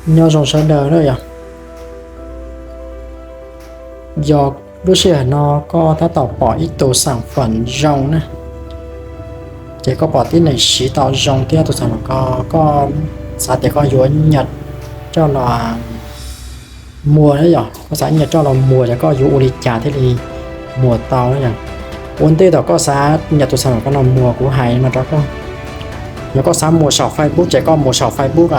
Nyob zoo sawv daws na yog. Yog lub sij hawm no koj tab tom pom ib tug xam fam zoo na, ces koj pom tib neeg siv tau zoo thiab tus xam fam ko, koj xav tias koj yuav nyam coj los muag na yog, koj xav nyam coj los muag ces koj yuav ua li cas thiaj li muag tau na yog. Ua ntej thaum koj xav nyam tus xam fam ko no muag kuv hais no rau koj, yog koj xav muag saum Facebook ces koj mus saum Facebook,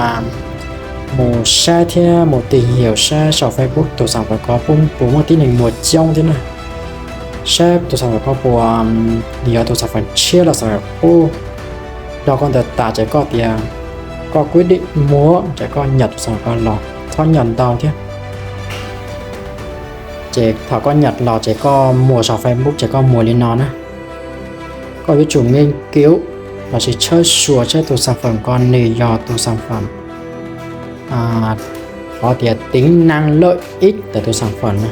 mus saib thiab mus tìm hiểu saib saum Facebook tus xam fam ko puas muaj tib neeg muag coob thiab na, saib tus xam fam ko puas yog tus xam fam tshiab los xam fam qub. Nrog koj ntawd tas ces koj tias koj quyết định muag ces koj nyam tus xam fam ko los txhob nyam ntau thiab. Ces thaum koj nyam los ces koj muag saum Facebook ces koj muag li no na. Koj yuav tsum nghiên cứu lossis tshawb xyuas saib tus sản phẩm ko nws yog tus sản phẩm qhov tias tính năng lợi ích ntawm tus sản phẩm na,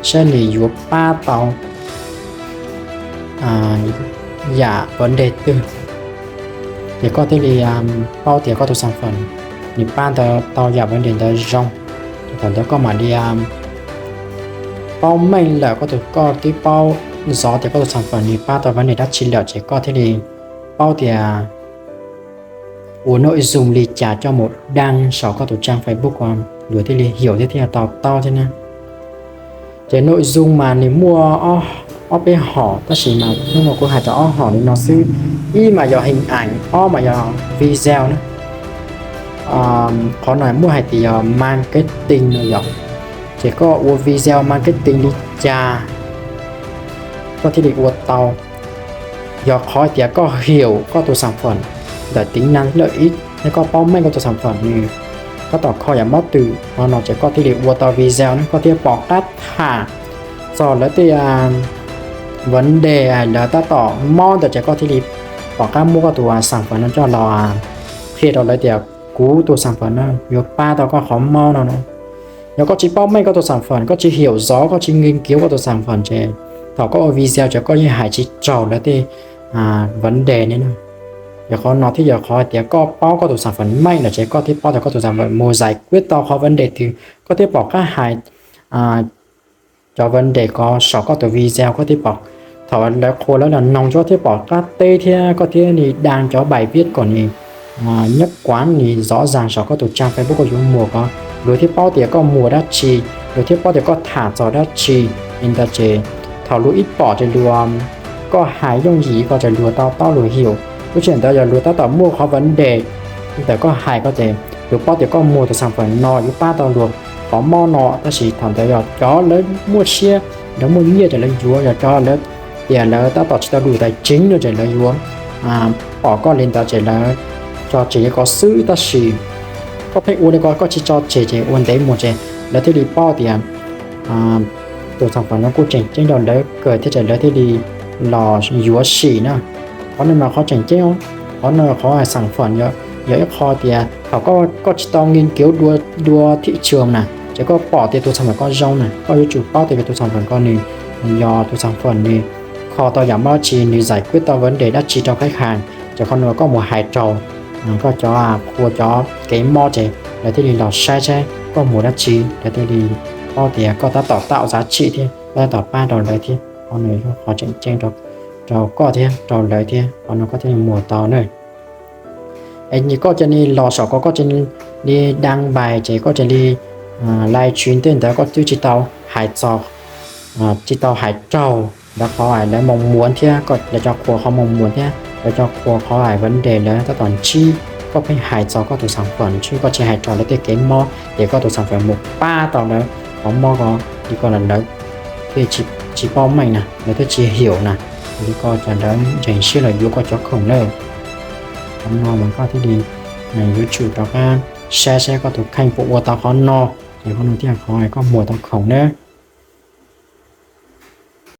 saib nws yuav pab tau yam vấn đề twg, ces koj thiaj li paub tias koj tus sản phẩm nws pab tau yam vấn đề ntawd zoo. Thaum ntawd koj mam li paub meej lawm, koj tus, koj twb paub zov tias koj tus sản phẩm nws pab tau vấn đề dab tsi lawm ces koj thiaj li paub tias ua nội dung li cas coj mus đăng saum koj tus trang Facebook, luag thiaj li hiểu thiab thiaj to taub thiab na. Ces nội dung mas nws muaj ob peb hom tab sis mas hnub no kuv hais tau ob hom li no xwb. Ib mas yog hình ảnh, ob mas yog video na. Qhov no muaj hais tias yog marketing no yog, ces koj ua video marketing li cas koj thiaj li ua tau. Yog qhov tias koj hiểu koj tus sản phẩm ntawm tính năng lợi ích, yog koj paub meej koj tus sản phẩm nws tab tom kho yam mob twg no no ces koj thiaj li ua tau video na, koj thiaj pom qab tham txog lawv tej vấn đề lawv tab tom mob ntawd ces koj thiaj li pom qab muab koj tus sản phẩm no coj los qhia rau lawv tias kuv tus sản phẩm no yuav pab tau koj qhov mob no no. Yog koj tsis paub meej koj tus sản phẩm, koj tsis hiểu rõ, koj tsis nghiên cứu koj tus sản phẩm ces thaum koj ua video ces koj yeej hais tsis raug lawv tej vấn đề ne na. Yog qhov no thiaj yog qhov hais tias koj paub koj tus sản phẩm meej lawm ces koj thiaj paub tias koj tus sản phẩm mus giải quyết tau qhov vấn đề twg, koj thiaj pom qab hais cov vấn đề ko saum koj tus video, koj thiaj pom, thaum lawv qhuas lawv los noog koj thiaj pom qab teb thiab koj thiaj li đăng cov bài viết kom nws nhất quán nws rõ ràng saum koj tus trang Facebook koj yuav muag ko, luag thiaj paub tias koj muag dab tsi, luag thiaj paub tias koj tham txog dab tsi. Li ntawd ces thaum luag ib pom ces luag, koj hais yooj yim ko ces luag to taub luag hiểu. Lub sij hawm ntawd yog luag tab tom muaj qhov vấn đề ntawm koj hais ko ces luag paub tias koj muag tus sản phẩm no yuav pab tau luag qhov mob no, tab sis thaum ntawd yog cov lawv muaj siab, lawv muaj nyiaj ces lawv yuav, yog cov lawv tias lawv tab tom tsis tau đủ tài chính no ces lawv yuav pom koj li ntawd ces lawv tso tseg li ko xwb. Tab sis koj pheej ua li ko koj tsis tso tseg ces ua ntev mus ces lawv thiaj li paub tias tus sản phẩm no kuj tseem ceeb rau lawv kawg thiab ces lawv thiaj li los yuav sim na. Qhov no mas qhov tseem ceeb, qhov no qhov sản phẩm yog ib qho tias thaum koj tsis tau nghiên cứu dua thị trường na, ces koj pom tias tus sản phẩm ko zoo na, koj yuav tsum paub tias tus sản phẩm ko nws yog tus sản phẩm nws kho tau yam mob dab tsi, nws giải quyết tau vấn đề dab tsi rau khách hàng. Ces qhov no koj mus hais rau koj cov qhua cov kev mob ces lawv thiaj li los saib saib koj muag dab tsi, lawv thiaj li paub tias koj tab tom tạo giá trị thiab koj tab tom pab rau lawv thiab. Qhov no yog qhov tseem ceeb rau koj thiab rau lawv thiab, qhov no koj thiaj li muag tau na. Es koj cia li los saum ko koj cia li đăng bài ces koj cia li live stream tej ntawd koj twb tsis tau hais txog, tsis tau hais raug lawv qhov hais lawv mong muốn thiab lawv cov qhua qhov mong muốn thiab lawv cov qhua qhov hais vấn đề lawv tab tom ntsib, koj pheej hais txog koj tus sản phẩm ntsib, koj tsis hais raug lawv tej kev mob ces koj tus sản phẩm mus pab tau lawv qhov mob ko, li ko lawv thiaj tsis paub meej na, lawv thiaj tsis hiểu na. Li ko ces lawv ntseeg siab los yuav koj cov khoom lawm. Qhov no mas koj thiaj li yuav tsum rov qab saib saib koj tus kheej puas ua tau qhov no, ces qhov no thiaj qhov koj muag tau khoom na.